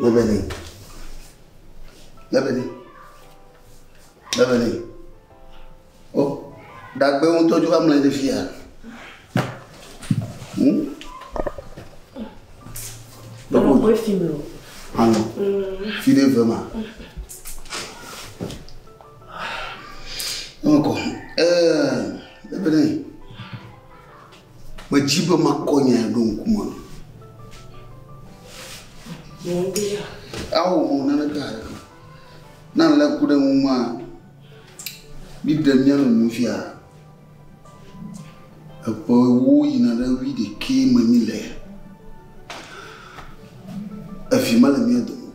Lebene. Lebene. Lebene. O, ɖagbe ŋutɔ dzo va mlɔ anyi ɖe fia. Hmm? Alɔ fi mi o. Alɔ. Fi ɖe ve ma. Eme kɔ. Ɛɛ, lebene. Medzi be makɔ nya ɖo ŋkume. Awo mo naneke haɖeke. Na lé ŋku ɖe ŋu ma, míɖe mía nɔnɔewo fia. Eƒe ewo yina ɖe wuiɖekɛ me míle. Evi mele mía dome o.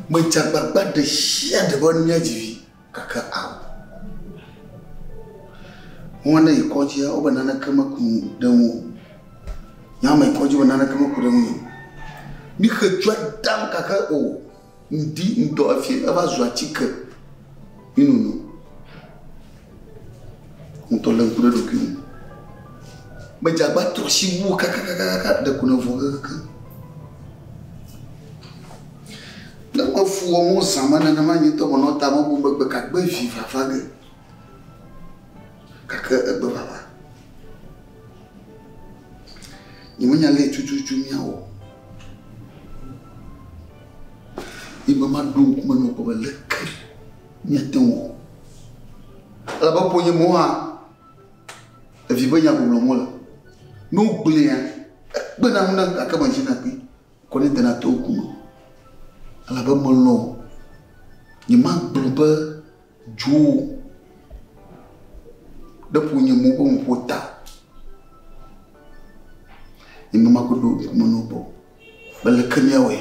Medze agbagba ɖe sia ɖe be míadzi vi gake ao. Wo ne yi kɔdzia wobe naneke meku ɖe ŋu o. Nye hã meyi kɔdzi wobe naneke meku ɖe ŋunye o. Míxe tsɔe dam gake o. Ŋdi, ŋdɔ, efie eva zu atike mínono. Ŋutɔ lé ŋku ɖe ɖokui ŋu. Medze agba trɔ asi wu kakakakaka ɖeko nèvɔ kekekeŋ. Ne mefu wɔm zã me nenema nye ŋutɔ menɔ tame bum be gbe ka gbe vi vava ge. Gake egbe vava. Nyemenya ale tututu míawɔ o. Yi be maɖo ŋkume na wò kpɔ be leke míate ŋu awɔ. Elabe ƒonyemewo hã, evi ƒe nya gbɔgblɔm wole. Ne wogblɔea, ekpena ŋu nam gake medzina kpli kɔnɛ dena to ŋkume o. Elabe melɔ̃ wò. Nyemagblɔ be dzo ɖe ƒonyemewo ƒe nuƒo ta o. Nyemema ko ɖo ŋkume na wò kpɔ o. Be leke míawɔe?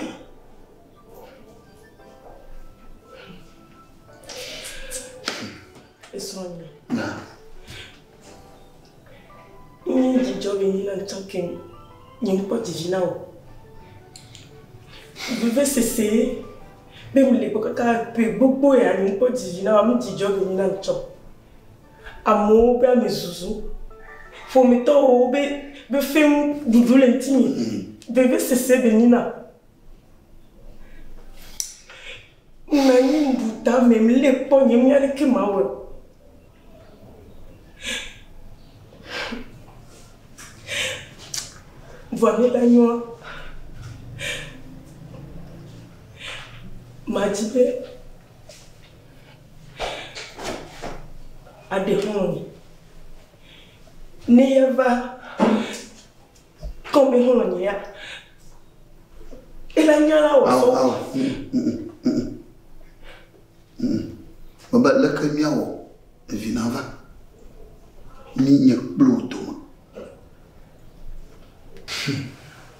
Esrɔ̃nye. Na. Nye dzidzɔ be nyi na tsɔ ke nye ŋkpɔ dzidzi na wò. Vevesese be mle gbɔ kaka ƒe gbogbo ya nye ŋkpɔ dzidzi na wò ame dzidzɔ be nyi na tsɔ. Amewo be ame zuzu, ƒometɔwo be be feŋ ɖuɖu le ŋutinye. Vevesese be nyi na. Nɔ anyi ŋɖu tame mle kpɔ nye mía ɖeke mawɔe o. Vɔa ne la nyoa, madzi be aɖe xɔlɔ̃ nye. Ne ya va kɔ be xɔlɔ̃ nye ya, ela nya la wɔ sɔ. Ao, ao, mm, mm, mm, mm. Mebe leke míawɔ evi nava mí nye kple wò dome.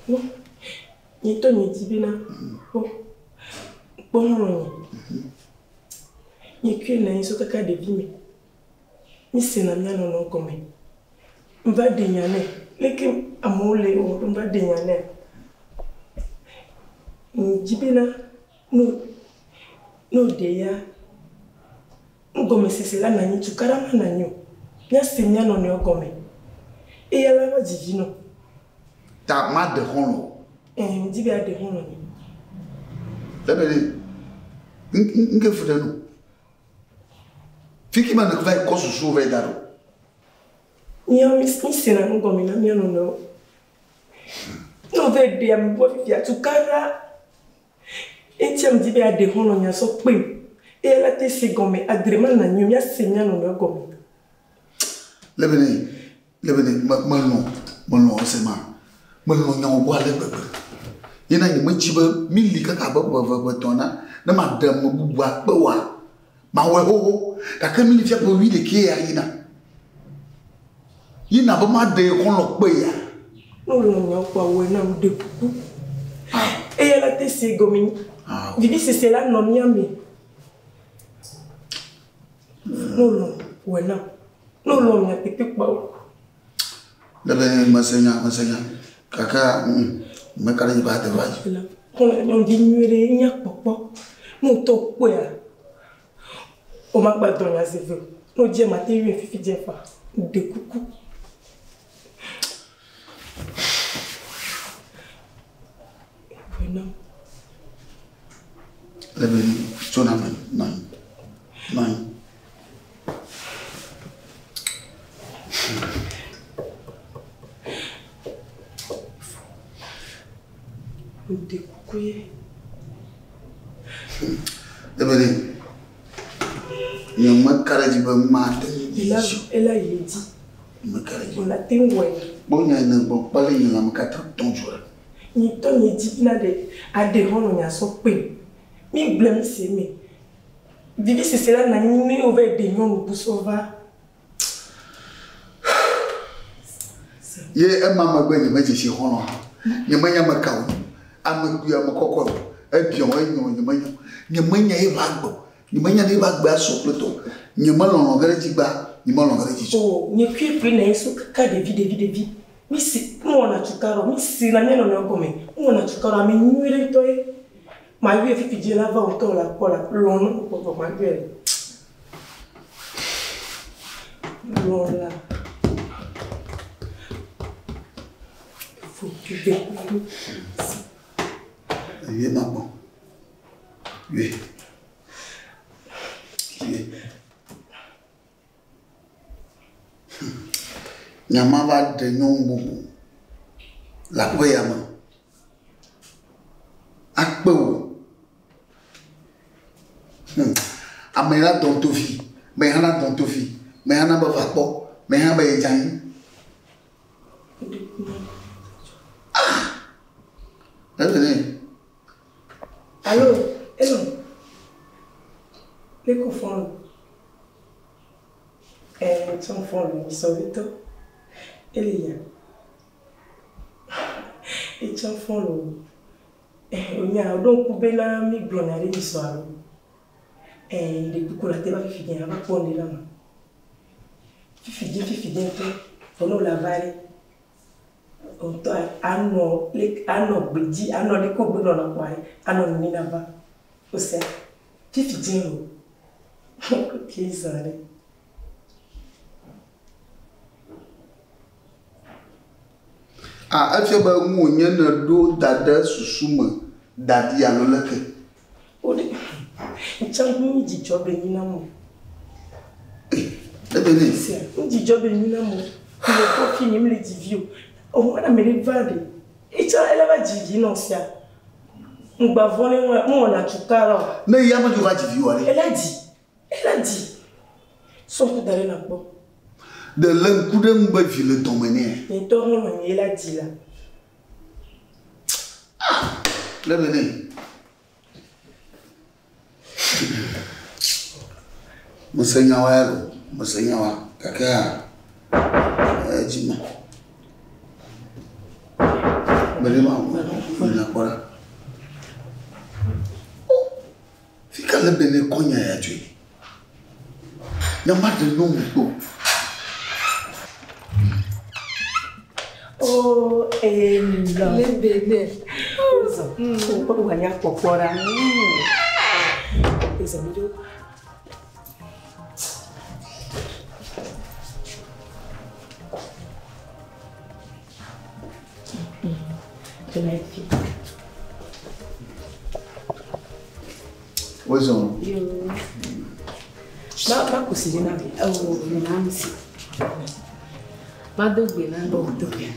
Wo, nye ŋutɔ nye dzi bena, kpɔ, kpɔ xɔlɔ̃ nye. Nye kue nɔ anyi so kaka ɖevi me. Mísena mía nɔnɔewo gɔme. Ŋva ɖe nya nɛ. Leke amewo le wɔ ŋva ɖe nya nɛ. Ŋdzi bena no no ɖe ya ŋgɔmesese la nanyi tukaɖa ma nanyi o. Míase mía nɔnɔewo gɔme. Eya la va dzidzi nɔ. Ta maɖe xɔlɔ̃ o. Ẽ, ŋdi be aɖe xɔlɔ̃ nye. Ebe ɖe, ŋke fu ɖe no. Fiki ma ne va yi kɔ susuwo va yi da ɖo. Míawo mísena nu gɔme na mía nɔnɔewo. Ne wova ɖe ame gbɔ fifia, tukaɖa eŋutia medi be yeaɖe xɔlɔ̃ nye asɔ kpem. Eya la te se gɔme, adre mana anyi o, míase mía nɔnɔewo gɔme. Le be ne, le be ne melɔ̃, melɔ̃ ese ma. Melɔ̃ nyawo gbɔ ale gbegbe. Ye na nyemetsi be míli kaka abe ƒe eve, ƒe etɔ̃ ene, ne maɖe ame bubu akpe oa, mawɔe xoxo. Gake míli fia ƒe wuiɖekɛ ya yina. Yina be maɖe xɔlɔ̃ kpe ya. Ne wolɔ̃ nyawo kpɔa, wɔe nam, ɖe kuku. Eya la te se gɔme. Vivisese la nɔ mía me. Ne wolɔ̃, wɔe nam. Ne wolɔ̃ mia kpekpe kpɔa. Le be mese nya, mese nya. Gake meka ɖe edzi be ade va dzi. Xɔlɔ̃ nyɔnuvi nyuie ɖe nya kpɔkpɔ. Ne wòtɔ kpɔea, womagba dɔ nya zi eve o. Ne wòdze mate yɔe fifi dze ƒã. Ɖe kuku. Lɔ̃ nam. Le be tso na nɔ anyi, nɔ anyi, nɔ anyi. Meɖe kuku ye. Le be ne nye meka ɖe edzi be mate ŋu Ela dzi o. ela yi edzi. Meka ɖe edzi. Wòle te ŋu wɔe. Kpɔ nya yi ne gbɔ kpɔ ale nye lãme katã tɔ dzo ɖe. Nye ŋutɔ nye dzi bena ɖe aɖe xɔlɔ̃ nye asɔ kpem. Mi gblẽ mi se me. Vivisese la nɔ anyi ne wova yi ɖe nyɔnu bu sɔ va. Ye ema megbe nye medze si xɔlɔ̃ hã. Nye menya ame ka o. Ame kpui, ame kɔkɔe o. Ebiɔ, enyo, nye menya o. Nye menya eƒe agbe o. Nye menya ne eƒe agbe asɔ kple tɔ o. Nye melɔlɔ̃ ge ɖe edzi gbã, nye melɔ̃ ge ɖe edzi tsɔ. O, nye kue kple nɔ anyi so kaka ɖevi, ɖevi, ɖevi. Mi si, ŋwɔna tukaɖa o. Mi si na mía nɔnɔewo gɔme. Ŋwɔna tukaɖa o. Ame nyuie ɖe ŋutɔ ye. Mayɔe fifi dzi la va wò ŋutɔ la kpɔ la. Lɔ̃ ne kpɔ vɔ mayɔe. Lɔ̃ la. Fo ɖe kuku. Ye ma gbɔ. Ye. Ye. Nyama va ɖe nyɔnu bubu le aƒe ya me. Akpe wò. Ame la dɔn to fi, me hã na dɔn to fi, me hã na be va kpɔ, me hã be ye dze anyi. Ah! Ele ne. Allo, hello. Le ko fɔn. Eh, tso fɔn mi sɔ vito. Ele ya. E tso fɔn lo. Eh, onya o don ku be na mi gblɔ nya ɖe mi sɔ alo. Eh, le kuku la te va fifi dze ava kpɔ ŋɖe la ma. Fifi dze, fifi dze ŋutɔ. Vɔ ne wòle ava ɖe. Ŋutɔ anɔ le anɔ gbedzi, anɔ ɖe ko gbe nɔna kpɔa ɖe, anɔ nene na va. Osea, fifi dze lo. Ok, zã ɖe. Ah, efia be nu wònye ne ɖo da ɖe susu me da ɖi alo leke? O ɖe, ŋtsã nu dzidzɔ be nyi na mo. Ebe ne. Sia, nu dzidzɔ be nyi na mo. Le kpɔ fi nye mele dzi vi o. O ŋwana ame ɖe va ɖe. Etsã ele va dzi vi nɔ sia. Ŋgba vɔ ne ŋua, ŋwɔna tukaɖa o. Ne ya me dzo va dzi vi oa ɖe? Ela dzi, ela dzi. Sɔ ŋku da ɖe na kpɔ. Ɖe le ŋku ɖe ŋu be vi le dɔme nɛ? Nye ŋutɔ xɔlɔ̃ nye ela dzi la. Ah, le be ne. Mese nyawa ya lo, mese nyawa gake ya edzi me. Gbe ɖe ma wò nya kpɔ ɖa. Fi ka le be ne kɔ nya ya tsoe? Nya ma ɖe nyɔnu kpɔ. Oh, Ella. Le bene. Ozɔ. Wokpɔ wòanya kpɔkpɔ ɖa. Ezɔ mi ɖo. Tena fi. Wozɔ. Yo. Ma ma kusi ɖe na mi. Oh, menamsi. Mado gbe na Oh, do gbe.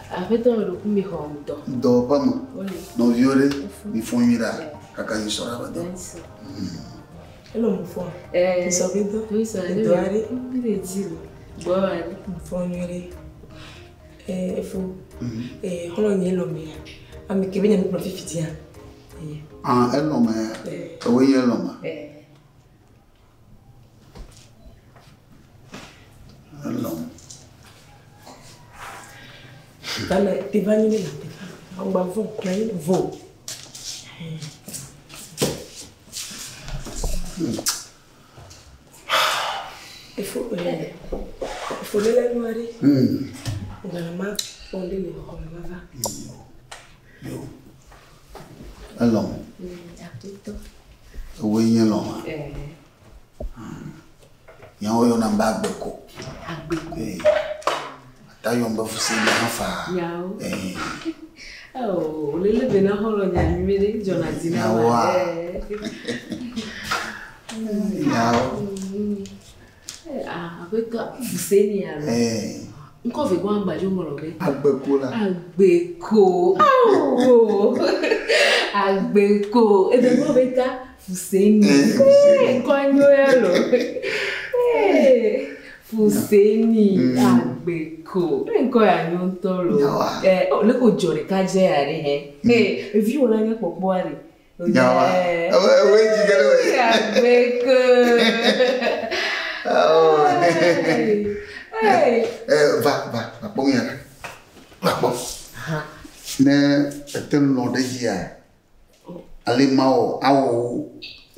Aƒetɔ me ɖoku mi xɔ ŋdɔ. Dɔwɔƒe me. Wole. Nɔviwo ɖe, mi fɔ nyui ɖa. Kaka yi sɔ ɖa be dɔ. Dansi. Hello, mo fɔ. Eh. Sɔ be dɔ. Oui, ça Dɔ aɖe. Mi le dzi lo. Gbɔ wa ɖe. Mo fɔ nyui ɖe. Eh, efo. Eh, xɔlɔ̃ nye lɔ mea. Ame ke be nya mi gblɔ fifi dzia. Eh. Ah, elɔ me. Ewoe nye elɔ me. Eh. Elɔ me. Vana, te va nyi la te va. Ŋgba vɔ, na yi vo. Efo, eh, efo le la nu aɖe. Ŋgba ma kpɔ ɖe le xɔ me ma va. Yo. Elɔ me. Aƒetɔ. Ewoe nye elɔ me. Eh. Nyawo yɔna be agbeko. Agbeko. Eh. Ata yɔm be fuse nye hã faa. Nyawo. Eh. Oh, lele bena xɔlɔ nya nyuie ɖe dzɔna dzi na wa. Nyawoa. Nyawo. Ah, aƒetɔ Fuseni alo. Eh, Ŋkɔ ve gbɔ agbadzo ŋlɔ be. agbeko la. Agbeko. Awo. Agbeko. Ebe gbɔ be ka Fuseni. Eh, Fuseni. Ŋkɔ nyo ya lo. Eh, Fuseni Agbeko. Ŋkɔ ya nyo ŋutɔ lo. Nyawoa. Eh, oh, le ko dzɔ ɖeka dze ya ɖe hɛ. Eh, eviwo la nye kpɔkpɔa ɖe. Nyawoa. Eh. Ewe ewe dzi ge ɖe wo. Agbeko. Awo. Hey. Eh, va va va kpɔ nu ya ɖa. Va kpɔ. Ne ete ŋu lɔ̃ ɖe dzia, ale mawɔ awɔ wo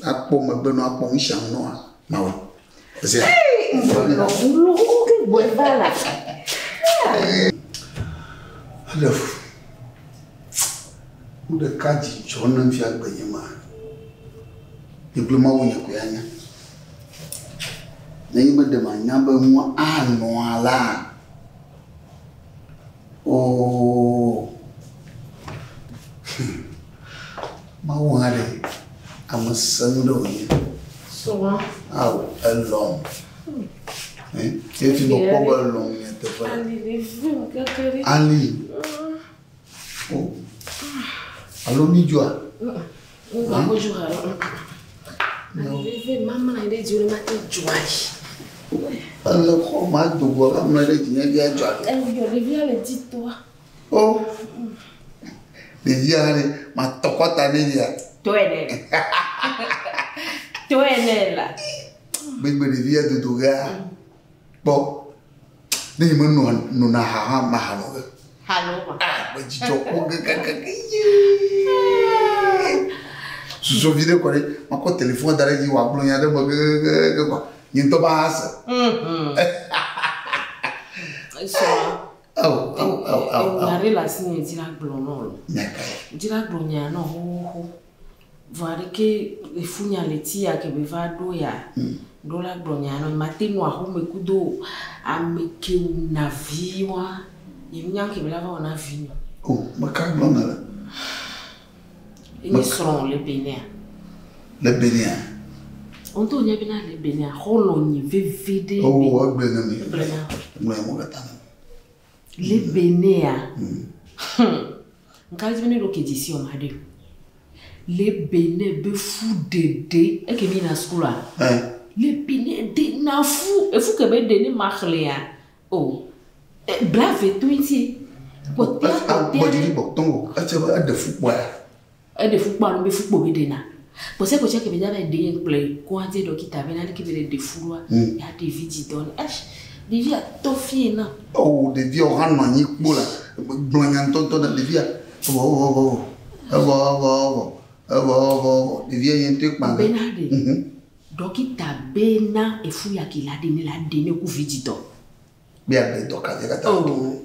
akpɔ megbe nɔ akpɔ nu sia nu nɔa mawɔ. Zia. Ele fu. Nu ɖeka dzi dzɔ nam fia gbe nye ma. Nye kple Mawu nye koe anya. Nenye be ɖe manya be nua anɔ alea, ooo, Mawu hã ɖe ame sẽŋu ɖe wònye. Sɔa. Ao, elɔ̃m. Eh, efi mekpɔ be elɔ̃m nyateƒe. Ali le vim kaka ɖe. Ali. O. Alo mi dzoa? Ŋgbà kojú ha lọ. Ali le vim mama yi ɖe dzi wo ne ma te dzɔa yi. Ele xɔ ma dogo ava mlɔ ɖe dzinye via dzɔa. Eyɔ ɖevia le dzi tɔa. O. Ɖevia hã ɖe, matɔ kɔta ne via. Tɔe nɛ. Tɔe nɛ la. Gbegbe ɖevia dodo gea. Kpɔ. Ne nye menɔ nona ha hã maha nɔ ge. Halo ma. Ah, me dzidzɔ kpɔ gɛgɛgɛgɛ. Susu vi ɖe kɔ ɖe, makɔ telefon da ɖe dzi wòagblɔ nya ɖe me gɛgɛgɛgɛ kɔa. Nye ŋutɔ ba se. Sɔa. Awo, awo, awo, awo, Nya awo. ɖe le asi nye dzi la gblɔ nɔ lo. Nya kae? Dzi la gblɔ nya nɔ xoxoxo. Vɔ ɖeke efu nya le ti ya ke be va ɖo ya. Ɖo la gblɔ nya nɔ mate nɔ axome kudo ame ke wuna vi wa. Ye nya ke be la va wɔna vi nɔ. O, meka gblɔ ne le. Enye srɔ̃ le Benin. Le Benin. Ŋutɔ nya bena le Benin xɔlɔ nyi veve ɖe. O, egblɔe ne mi. Egblɔe na. Egblɔe mo katã ne mi. Le Benin. Nka dzi be ne ɖo ke dzesi wɔma ɖe o. Le Benin be fu ɖeɖe eke mi yina sukula. Eh, Le Benin de na fu efu ke be ɖe ne ma xlẽa o. Blave to ŋuti. Kpɔtɛa gbɔdzi kpɔtɛa. ɖi gbɔ tɔŋ etse be eɖe fu kpɔa. Eɖe fukpɔ alo be fukpɔ be ɖena. Kpɔsɛ kpɔsɛ ke be da va ɖe ye kple kɔadze dɔkita be nane ke be ɖe fu ɖoa. Ya ɖevi dzi dɔ ne. Ɛsh ɖevia tɔ fie na. O, ɖeviawo hã nɔ anyi kpo la gblɔ nya ŋutɔŋutɔ na ɖevia. Evɔ evɔ evɔ evɔ evɔ evɔ evɔ evɔ evɔ ɖevia ye ŋutɔe kpa ge. Bena ɖe. Dɔkita bena efu ya ke la ɖe ne la ɖe ne ku vi dzi dɔ. Be aɖe dɔ ka katã. Oh,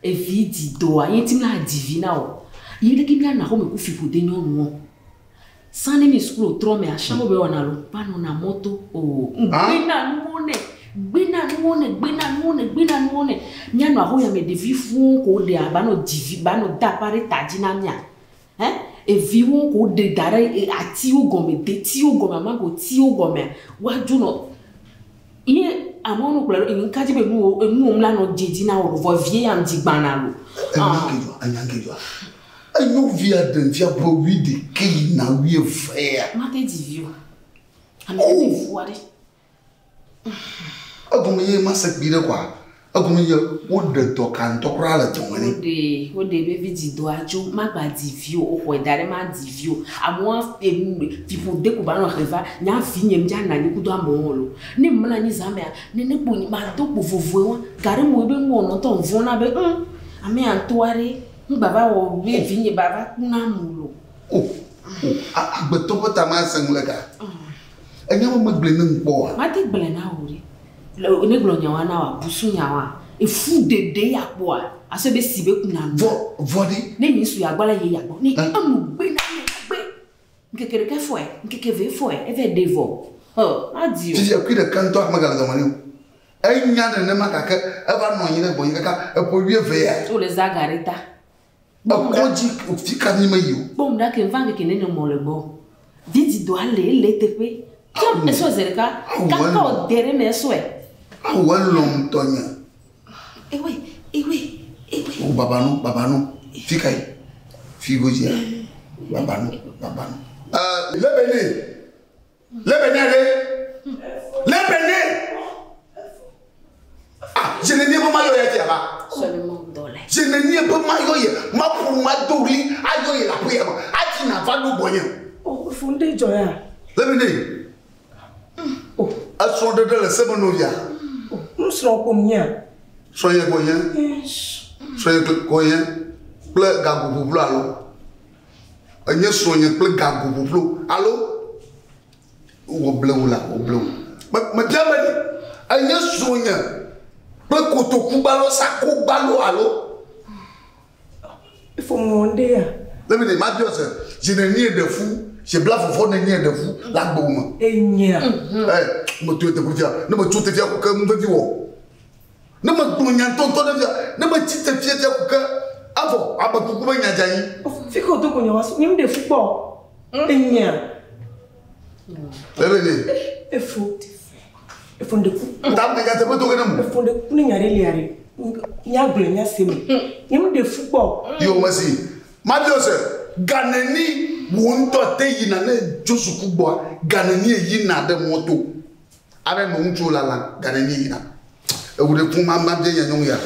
evi dzi dɔa ye ti la dzi vi na o. Yi ɖeke mi ana xɔme ku fiƒode nyɔnuwo. San ne mi sukulu trɔ mea, asiawo be wɔna lo, va nɔna mɔto. Oh, gbena nuwo nɛ, gbena nuwo nɛ, gbena nuwo nɛ, gbena nuwo nɛ. Mianɔ axɔ ya me ɖevi fũu ko ɖea, ba nɔ dzi vi, ba nɔ da aƒa ɖe ta dzi na mia. Hein? Eviwo ko ɖe da ɖe atiwo gɔme, detiwo gɔme, amagotiwo gɔmea, woadzo nɔ ye amewo no kplɔ ɖo ŋka dzi be nuwo enuwo la nɔ dze dzi na wo vɔ vie ya ŋdzi gbana lo. Enya ke dzɔa, enya ke dzɔa. Enyo via ɖe via be wi ɖeke yina wi eve ya. Mate dzi vi o. Ame ɖe ɖe fua ɖe. Egɔme ye ma se kpi ɖe kɔa. Egɔme ye woɖe dɔ ka ŋutɔ kura le dɔme nɛ. Woɖe woɖe be vi dzi dɔa tso magba dzi vi o woxɔe da ɖe ma dzi vi o. Amewo enu fiƒode ko ba nɔ he va nya vi nye ŋdza na anyi kudo amewo lo. Ne mlɔ anyi zã mea nene kpo ma do kpo vovoe wa ga ɖe mo be nuwɔnɔ ŋutɔ ŋvɔ na be ŋ ame ya ŋutɔ aɖe ŋgba va wɔ be vi nye ba va ku na amewo lo. O, o, agbetɔ ƒe ta ma se ŋu le ga. Enya me megblẽ ne ŋkpɔ oa. Mate gblẽ na wò ɖe. Le ne gblɔ nyawoa na wòa busu nyawoa. Efu ɖeɖe ya kpɔa ase be si be kuna nu. Vɔ vɔ ɖe. Ne nyi su yagbɔ la ye yagbɔ. Ne enu gbe na ne gbe. Ŋkeke ɖeka fɔe, ŋkeke ve fɔe, eve ɖe vɔ. Hɔ, adi o. Fifia kui ɖeka ŋutɔ ame gale dɔme nɛ o. Enya nenema gake eva nɔ anyi ɖe gbɔnye kaka eƒe wi eve ya. Wole zã ga ɖe ta. Ekɔdzi fi ka mi meyi o. Kpɔm ɖa ke va ŋkeke nene mɔ le gbɔ. Vidi do ale ele teƒe. Kiam esɔ zi ɖeka. Kaka wòde ɖe me esɔe. Awu elɔ ŋutɔ nye. Ewe ewe ewe. O babanu babanu fi ka yi? Fi godzia? Babanu babanu. Lebene lebene ɖe lebene. Ah, je ne nie be mayɔ ya fia ba. Seulement dɔlɛ. Je ne nie be mayɔ ye maƒo mado ɣli ayɔ ye le aƒe ya me ati nava ɖo gbɔnye. Oh, funde dzɔ ya. Lebene. Oh, Esrɔ̃ɖeɖe le se me nɔvia. oh, nusrɔ̃ ƒom nyea. Srɔ̃nye gbɔnye. Srɔ̃nye gbɔnye kple gago ƒuƒlu alo. Enye srɔ̃nye kple gago ƒuƒlu alo. Wò blewu la, wò blewu. Me mebia be ɖe enye srɔ̃nye kple kotoku gbalo, sako gbalo alo. Efo ŋɔ ŋɖe ya. Lebene mabiɔ se, zi nenie ɖe fu, zi bla vɔvɔ nenie ɖe fu le agbewo me. Enyea. Ɛ meto teƒe fia, ne metso tefia ko ke nu vevi wɔ. Ne megblɔ nya ŋutɔŋutɔ ɖe fia, ne metsi tefia fia ko ke evɔ ame kuku be nya dze anyi. Fi ke wòdo go nye wa so, nye ŋɖe fu kpɔ. Enyea. Lebene. Efo. Efo ŋɖe ku. Ta me nyateƒe to ge ne mo. Efo ŋɖe ku ne nya ɖe lia ɖe. Nya gblɔe nya se me. Nye ŋɖe fu kpɔ. Yo mesi. Mabiɔ se, ga neni wò ŋutɔ te yina ne tso suku gbɔa, ga neni yina ɖe mɔto. Abe nɔ ŋutsuwo lalam, ga neni yina. Ewu ɖe kum ma bia nya nyɔnu ya.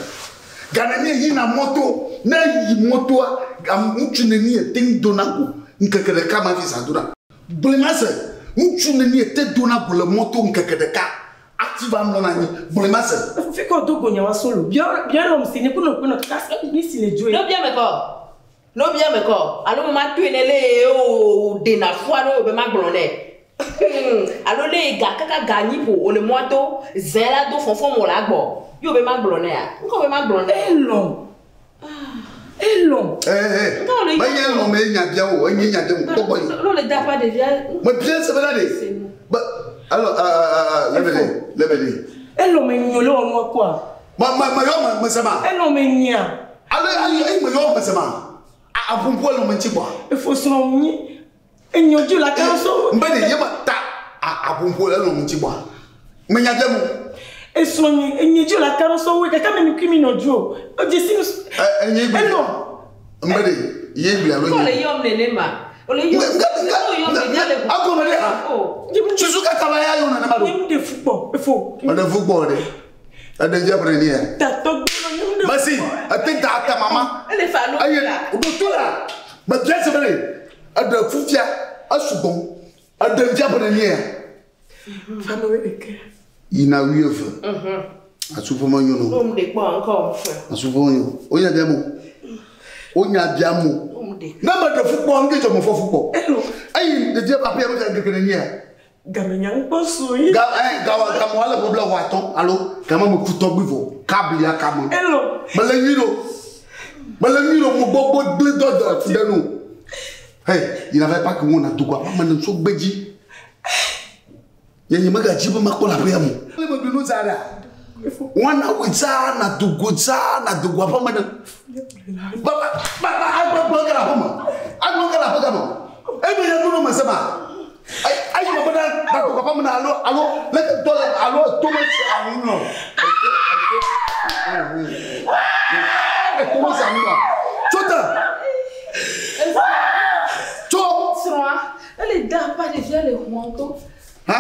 Ga neni yina mɔto, ne yi mɔtoa, ŋutsu neni ete ŋu dona go ŋkeke ɖeka ma fi zã dona. Gblɔe ma se, ŋutsu neni ete dona go le mɔto ŋkeke ɖeka. Ati va mlɔna anyi, gblɔe ma se. Fi ke wòdo go nye wa so lo. Biɔ biɔ lɔm si ne ku nɔ ku nɔ kaka mi si le dzoe. N'obia me kɔ. N'obia me kɔ. Alo ma toe ne le o dena fua ɖo be ma gblɔ nɛ. Alo le ga kaka ga nyi ƒo wòle mɔa to zẽ la do fɔfɔ mo la gbɔ. Yo be ma gblɔ nɛ ya. Ŋkɔ be ma gblɔ nɛ. Elɔm. Elɔm. Ee, menye lɔm ye nya bia wo, enye nya bia wo, kpɔ gbɔ yi. N'o le da ƒa ɖevia. Mebia se bena ɖe. Be, alo, lebene, lebene. Elɔm enyo le wɔnua kɔa. Me me me yɔ me me se ma. Elɔm enyea. Ale ayi ayi me yɔ me se ma. A aƒoƒo elɔm ŋuti gbɔa. Efo srɔ̃ nyi. Enyo dzi la kan so. Mbe ɖe ye ma ta a aƒoƒo elɔm ŋuti gbɔa. Me nya bia mo. Esrɔ̃ nyi enyo dzi la kan so we kaka me mi kui mi nɔ dzo. O dze si nu. Ɛ enye gbe. Elɔm. Mbe ɖe ye gbe alo Kɔ le nye. yɔm nene ma. O le yɔm. Nga nga O yɔm ɖevia le. Agɔme ɖe ha. O. Susu kaka va ya yɔ nenema ɖo. Nye ŋɖe fu kpɔ. Efo. Eɖe fu gbɔ ɖe. Eɖe via ƒe ɖe ya. Tatɔ gbɔ nye ŋɖe. Mesi, ete ta ta mama. Ele fa lo. Eye ɖoto la, mebia se be ɖe, eɖe fu fia, esugbɔ. Eɖe via ƒe ɖe ya. Ame wo ɖeke. Yina wuieve. Asuƒe menyo no. O ŋɖe kpɔ ŋkɔ ŋfɛ. Asuƒe menyo. Wonya bia mo. Wonya bia mo. O ŋɖe. Ne meɖe fu kpɔ, ŋke dzɔ mefɔ fu kpɔ. Elɔm. Eyi ɖevia ƒe aƒea me fia ŋkeke nenyi ya. Game nya ŋkpɔ su yi. Ga ɛ gawa gamɔ ale ƒe bla wɔ atɔ̃ alo gama me ku tɔgbi vɔ kablia kame. Elɔm. Mele nyui ɖo. Mele nyui ɖo mo gbɔgbɔ gblẽ dɔ dɔ fu ɖe nu. Hey, yina va park ŋu na dogo aƒe me ne tso gbedzi. Nye nye megadzi be makpɔ le aƒea me. Le me ɖu nu za ɖa. Wɔna wò za na dogo za na dogo aƒe me ne. Baba baba agbɔgbɔ ke le aƒe me. Agbɔ ke le aƒe game. Ebe nye ɖu nu me se ma. Ayi me bena na dogo aƒe me na alo alo leke dɔ le alo to me se ahu nɔ. To me se ahu nɔ. Tso te. Tso. Srɔ̃a. Ele da ƒa ɖevia le xɔa to. Ha?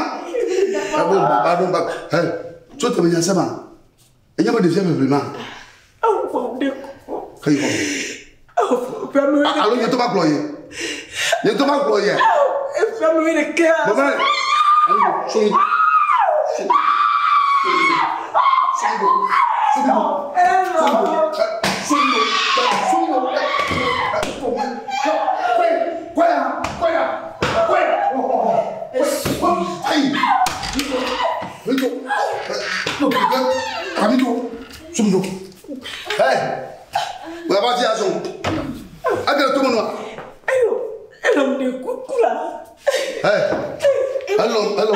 Abo baba ɖo ba. Hey, tso te me nya se ma. Enye be ɖevia beble ma. Awo fɔ ŋɖe kpɔ. Heyi xɔ. Awo fɔ ame wo ɖeke. Alo nye to ma gblɔ ye. Nye to ma gblɔ ye. Efo ame wo ɖeke. Baba. Ayi so yi. So yi. So yi. Elɔm. So yi. So yi. Koya, koya, koya. Ayi. Ayi. Kamito. Sumdo. Hey. Wala ti aso. Agere to mo no. Elɔm. Elɔm ɖe kuku la. Hey. Hello, hello.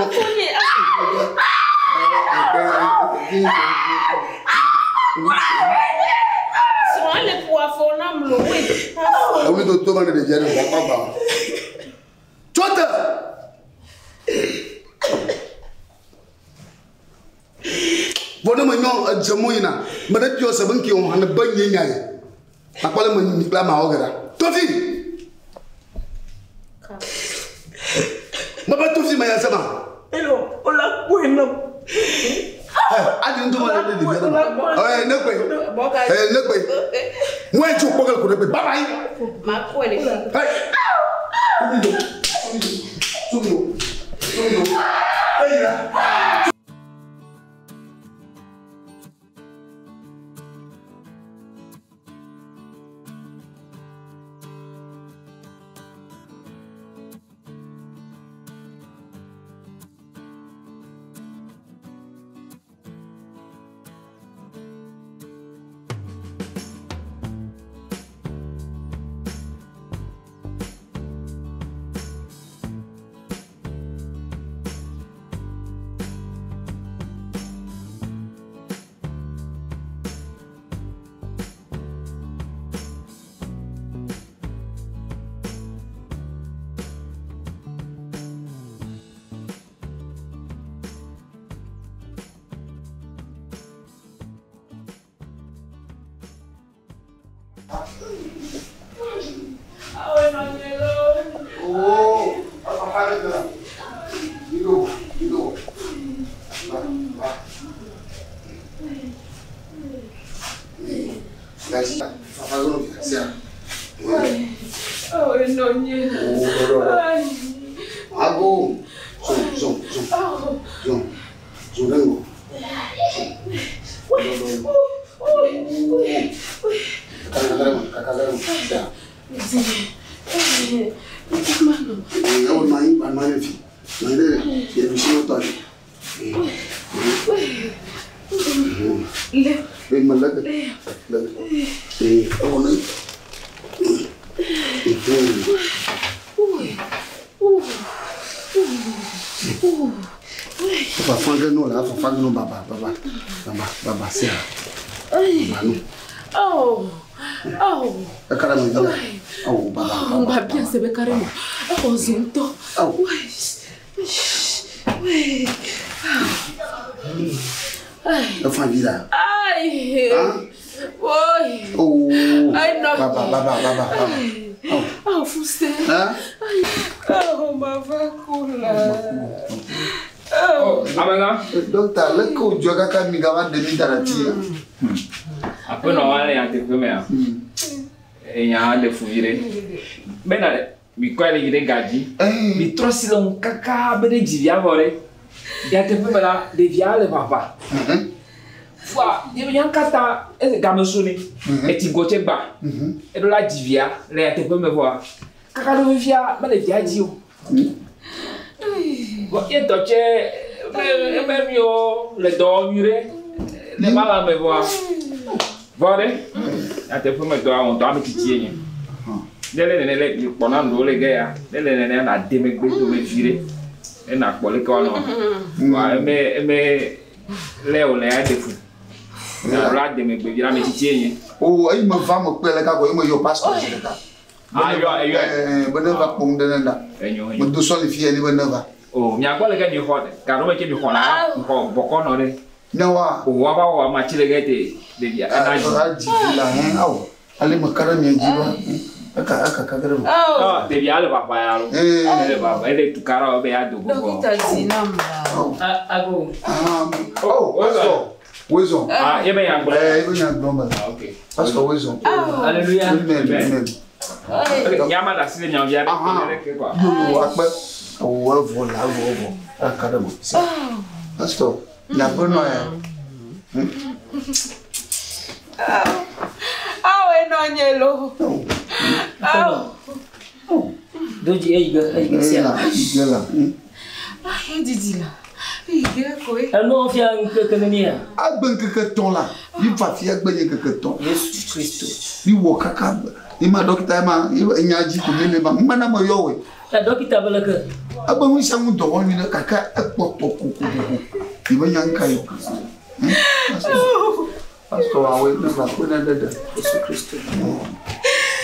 Srɔ̃a le ƒo afɔ nam lo. Ewu to to ma ne ɖevia ɖe va kpa. Tso te. Vɔ ne menyɔ edze mo yina, me ɖe biɔ se be ŋke wɔ hã ne be nye nya ye. Makpɔ le me nyi kple ameawo ge ɖa. Tofi! Mebe tofi me ya se ma. Elo, ola kpɔe nam. Adi ŋutɔ ma ɖe ɖevia ɖe ma. Ɛ ne gbe. Ɛ ne gbe. Ŋue tso kpɔ ge ko ne gbe. Bye bye. Makpɔe le fi. Hey. Sumido. Sumido. Sumido. Eyira. Oh, papa le la. Ido, ido. Va, va. Merci. Papa zo no sia. Oh, nɔnye. Oh, do do. Ago. Zo, zo, zo. Zo. Zo dengo. Zo. Do do. Kakazaremo, kakazaremo. Sia. Ewo ma yi ma yi fi. Ma yi le ye bi si to ni. Le. Le ma le. Le. Eh, ewo ni. Fa fange no la, fa fange no baba, baba. Baba, baba sia. Baba no. Oh. Oh. E kara mo di. Oh, baba. Oh, ba bien sebe carrément. Oh, zonto. Oh. Ouais. E fa vi la. Aïe. Hein? Ouais. Oh. Aïe, non. Baba, baba, baba, baba. Oh. Oh, foussé. Hein? Oh, ma va cool. Oh, amegã. Docteur, le ko jɔ kaka mi ga va de mi da la ti. Aƒenɔ wa le nyateƒe mea, enya le fu vi ɖe. Bena mikɔe le yi ɖe gadzi. Eh. Mitrɔ si le ŋu kaka be ɖe dzi via vɔ ɖe. Nyateƒe me la, ɖevia le ʋaʋa. Fua, nye katã ese game su ni. Etsi go tse gba. Eɖo la dzi via le nyateƒe me vɔa. Kaka ɖo fifia mele via dzi o. Vɔ ye tɔ tse ebe miwo le dɔ wɔm nyuie ɖe. Le ma lãme vɔa. Vɔ ɖe nyateƒe me dɔ wɔm dɔ ame tsitsi ye nye. Ne le nene le kpɔna nuɖewo le ge ya, ne le nene na de megbe dome vi ɖe. Ne na kpɔ leke woanɔ. Vɔa eme eme le wòle ya ɖe fu. Na la de megbe vi ɖe ame tsitsi ye nye. Oh, eyi me va me kpe le ka ko eyi me yɔ pasteur zi ɖeka. Ah, eyɔ eyɔ. Eh, be ne va kpɔm ɖe ne da. Enyo enyo. Me do sɔli fie ni be ne va. O miagbɔ le ke mi xɔ gaɖo me ke mi xɔ na mi xɔ bɔkɔ nɔ ɖe. Ne wa. O wa va wɔ amatsi le ge te ɖevia ena dzi. A dzi vi la hɛn awo. Ale me ka ɖe mia dzi va. Eka eka ka ɖe me. Ɔ ɖevia le ʋaʋa ya lo. Eh. Ele ʋaʋa ele tukaɖa wo be ya do go vɔ. Dɔkita di nam la. Awo. Ago. Ah, oh, pasteur. Wezon. Ah, ye be nya gblɔ. Eh, ebe nya gblɔ me. Ah, ok. Pasteur Wezon. Alléluia. Amen, amen. Ok, nyama da si le nyɔvia ɖe Aha. ɖe ke kɔa. Yo, yo, akpe. Awo evɔ la evɔ evɔ. Eka ɖe me. Pasteur, nyaƒe nɔ ya. Awo nɔnye lo. Awo. Doji eyi ge eyi ge sia. Ela, ige la. Ayi didi la. Ige koe. Enu fia ŋkeke nenia. Agbe ŋkeke tɔn la, mi fa fia gbe nye ŋkeke tɔn. Yesu Kristo. Mi wɔ kaka, mi ma dɔkita ma, enya dzi ko mi le ma, mi ma na me yɔ woe. Ta dɔkita be leke. Ebe nu sia ŋu dɔ wɔm mi ɖe kaka ekpɔtɔ kokokoko. Mi be nya ŋka yi. Pastor, pastor awoe ne va kpe ne ɖe ɖe. Yesu Kristo.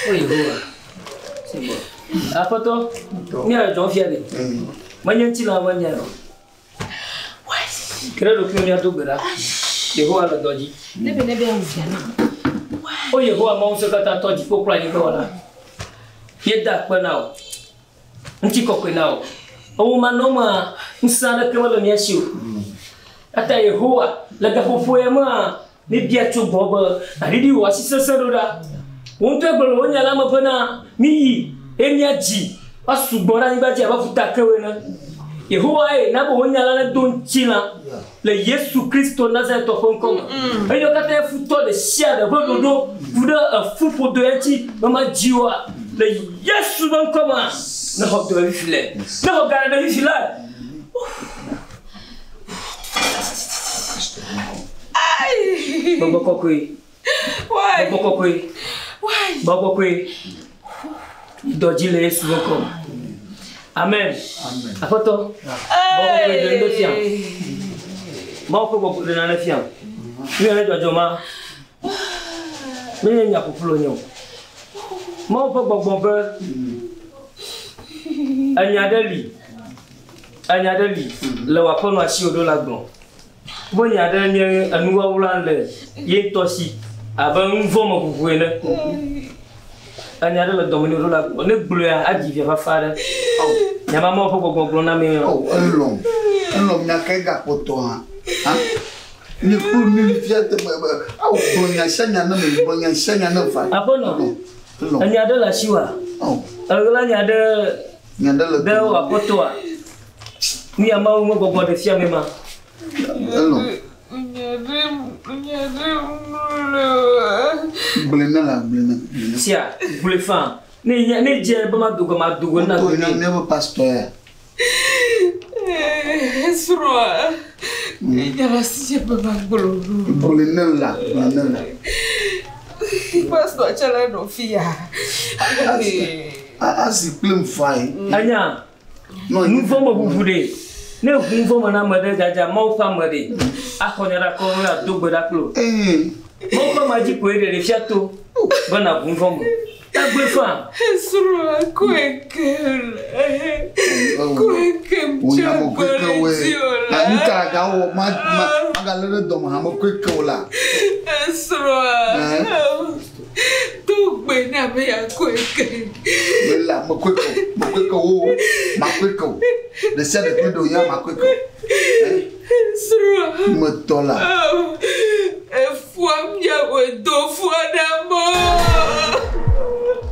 O Yehowa. C'est bon. Aƒetɔ, míale dzɔm fia ɖe. Menye ŋutilã menye o. Ke ɖe ɖokuiwo míado gbe ɖa. Yehowa le dɔ dzi. Ne be ne be awu via na. O Yehowa Mawu ŋusẽkatãtɔ dziƒo kple anyigba wɔla. Míeda akpe na wò. Ŋutikɔkɔe na wò. Ewò manɔmea, ŋusẽ aɖeke mele mía si o. Eya Yehowa, le gaƒoƒo ya mea, míebia tso gbɔwò be nàɖiɖi wò asi sesẽ ɖo ɖa. Wò ŋutɔe gblɔ le wò nya la me bena, míyi eye míadzi woasugbɔ ɖe anyigba dzi abe ƒutakewo ene. Yehowa ye na be wò nya la nedo ŋutilã le Yesu Kristo Nazaretɔ ƒe ŋkɔ me. Eye wo katã futɔ ɖe sia ɖe ƒe ɖoɖo ku ɖe efu ƒodo ya ŋuti be madzi woa le Yesu ƒe ŋkɔ mea, nexɔ dɔ fifi le. Nexɔ ga ɖe fifi le. Gbɔgbɔ kɔkɔe. Gbɔgbɔ kɔkɔe. Gbɔgbɔ kɔkɔe. Dɔ dzi le Yesu ƒe ŋkɔ me. Amen. Aƒetɔ, gbɔgbɔ kɔkɔe ɖe nu fiam. Mawu ƒe gbɔgbɔ ɖe nane fiam. Nu ya ne dzɔdzɔ ma, menye nya ƒuƒlu nye o. Mawu ƒe gbɔgbɔ be enya ɖe li, enya ɖe li le wò aƒenɔ asiwò ɖo la gblɔ. Be nya ɖe nye enuwɔwla le ye ŋutɔ si abe nuvɔ̃meʋuʋu ene. Enya ɖe le dɔme nɛ ɖo la gblɔ. Ne gblɔea, adzi via fafa ɖe. Nya ma Mawu ƒe gbɔgbɔ gblɔ na mi. Oh, elɔ̃m. Elɔ̃m nya kae gakpɔtɔ hã. Ha? Mi kplu mi fia te me be awo gblɔ nya sia nya ne me gblɔ nya sia nya ne va. Aƒenɔ, Elɔ̃m. enya ɖe le asiwòa? Oh, Eɣla nya ɖe nya ɖe le ɖe wò aƒetɔa? Nu ya Mawu ƒe gbɔgbɔ ɖe fia mi ma. Elɔ̃m. Gblɔe ne la gblɔe ne. Gblɔe ne. Sia, gblɔe faa. Ne nya ne dze be mado go mado go na To gblɔe nya nɛ. míaƒe pastor ya. Srɔ̃a, nya la si be magblɔ nu. Gblɔe ne la gblɔe ne la. Pastor tsɛ le nɔ fi ya. Asi kple fa ye. Enya, No, nuvɔ̃meʋuʋu ɖe. Ne ʋu nuvɔ̃me na ame ɖe dzadza Mawu ƒe ame ɖe, axɔ nya ɖe akɔ nu ado gbe ɖa kple wò. Ee. Mawu ƒe ame dzi koe ɖe ɖevia to be nàʋu nuvɔ̃ me. Ta gblɔe faa. Srɔ̃a koe ke le. Koe ke Wò tsɔ nya me koe ke gbɔ woe. ɖe dzi o la. Na nu ka gawɔ ma ma magalé ɖe dɔme hã me koe ke o la. Srɔ̃a, do gbe na be yeakoe ke. Mela me koe ke o. Me koe ke wo. Ma koe ke o. Ɖe sia ɖe kple ɖe wònya ma koe ke o. Srɔ̃a. Me tɔ la. Efua miawoe do fua na mo.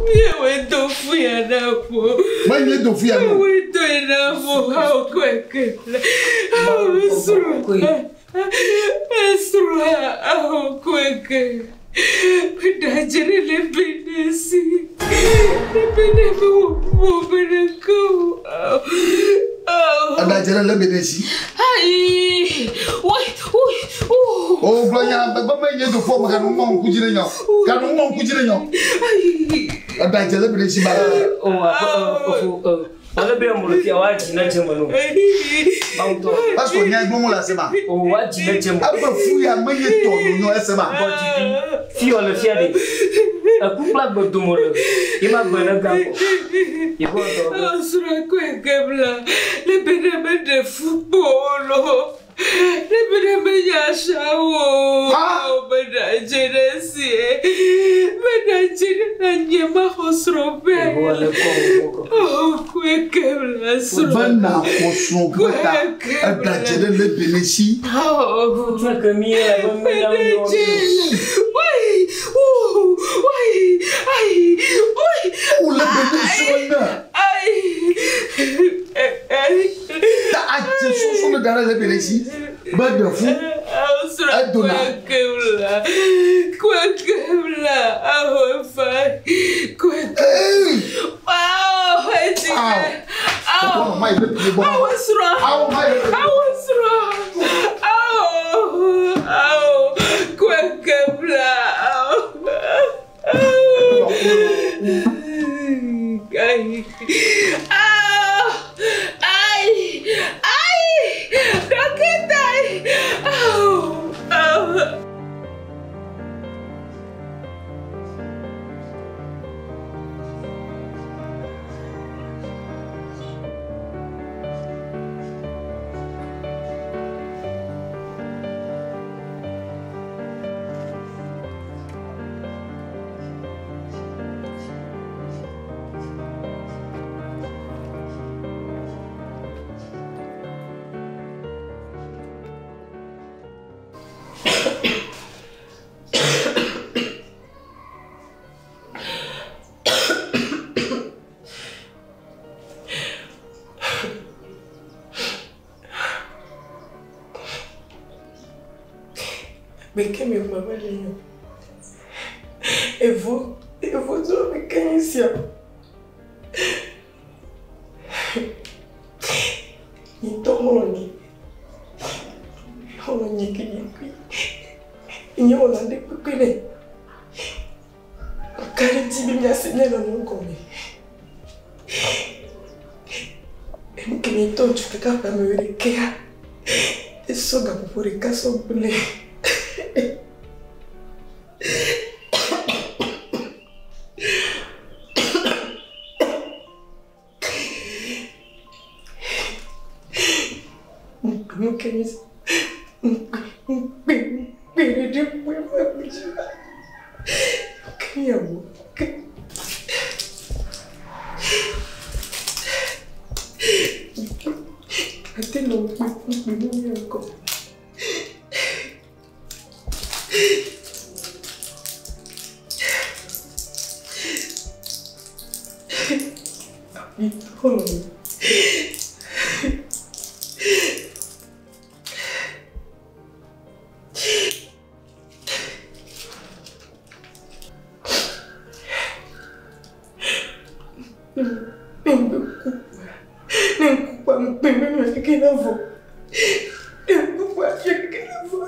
Miawoe do fuya na mo. Menye do fuya na o. Miawoe doe na mo. Awo koe ke le. Awo srɔ̃a. Srɔ̃a awo koe ke. Medadze ɖe le bene si. Le bene me wo wo bene ke o. Awo. Eɖadze ɖe le bene si. Ayi. Woi woi. O gblɔ nya be be menye do fua me ganu ŋɔ ŋku dzi ɖe nyɔ. Ganu ŋɔ ŋku dzi ɖe nyɔ. Eɖadze le bene si ba. O aƒe ofo ale be mo le fia woadzi ne dze me no. Mawu ŋutɔ. Pastor nya gblɔm wole ase ma. O woadzi ne dze me. Ebe fu ya menye tɔ nyonyo ese ma. Gbɔ dzi ɖi. Fi wɔ le fia ɖe. Eku kple agbe dome le. Ye ma gbe ne ga kɔ. Yehowa dɔ be. Srɔ̃a koe ke bla. Ne bene meɖe fu kpo lo. Ne bene menya asawo. Meɖadze ɖe si. Meɖadze ɖe na nye maxɔ srɔ̃ ƒe. Yehowa le kɔ wo kɔ. Awo koe ke bla srɔ̃. Be na xɔ srɔ̃ ƒe ta. Eɖadze ɖe le bene si. Awo. Tsɔe ke mi ye be mi na mi wɔ Meɖadze mi. le. Wai. Wo. Wai. Ai. Wai. O le bene srɔ̃ ne. Ai. Ai. Ta adze soso ne da ɖe le bene si. Be ɖe fu. Edona. Ee. Awo. Awo ma yi ɖe pie gbɔ. Awo ma yi ɖe pie. Gbeke me gba mele nyo. Evo, evo dzulo me ke nye sia. Nye ŋutɔ xɔlɔ̃ nye. Xɔlɔ̃ nye ke nye kui. Nye wɔna ɖe kpekpe nɛ. Meka ɖe edzi be míase mía nɔnɔewo gɔme. Enu ke nye ŋutɔ ŋutsu kaka ƒe ame wuiɖekɛa, esɔ gaƒoƒo ɖeka sɔ gblẽ. Nu ke nye ŋukpe ŋukpe ɖeɖe kpɔe va dzi va. Ke míawɔ ke. Ate nɔ ŋukpe ŋukpe nu mía ŋkɔ. Xɔlɔ̃. Ne ŋugbe ku ne ŋku kpa ŋukpe be mi keke na vɔ. Ne ŋku kpa mi keke na vɔ.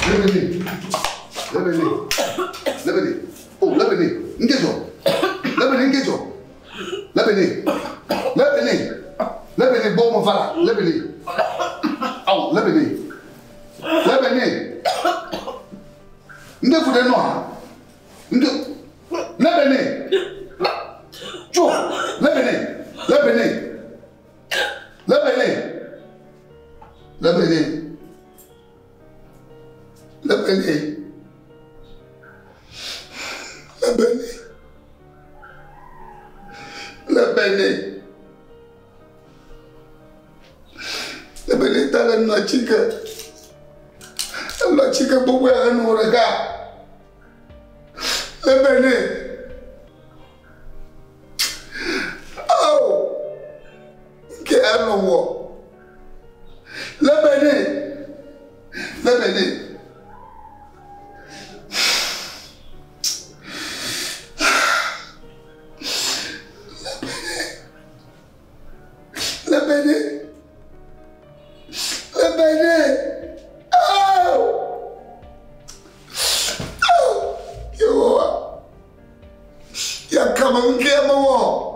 Lebene. Lebene. Lebene. Oh, Lebene. Ngezo. Lebene ngezo. Lebene. Lebene. Lebene bon mo vala. Lebene. Oh, Lebene. Lebene. Nde fude no ha. Nde Lebene. Cho. Lebene. Lebene. Lebene. Lebene. Lebene. Lebene. Lebene. Lebene tala nɔ atsike. Enɔ atsike gbogbo ya enu ɖeka. Lebene. Ao. Nke anɔ wɔ. Lebene. Lebene. Lebene. Lebene. Ao. Ao. Yehowa. Yakama nke ya mewɔ.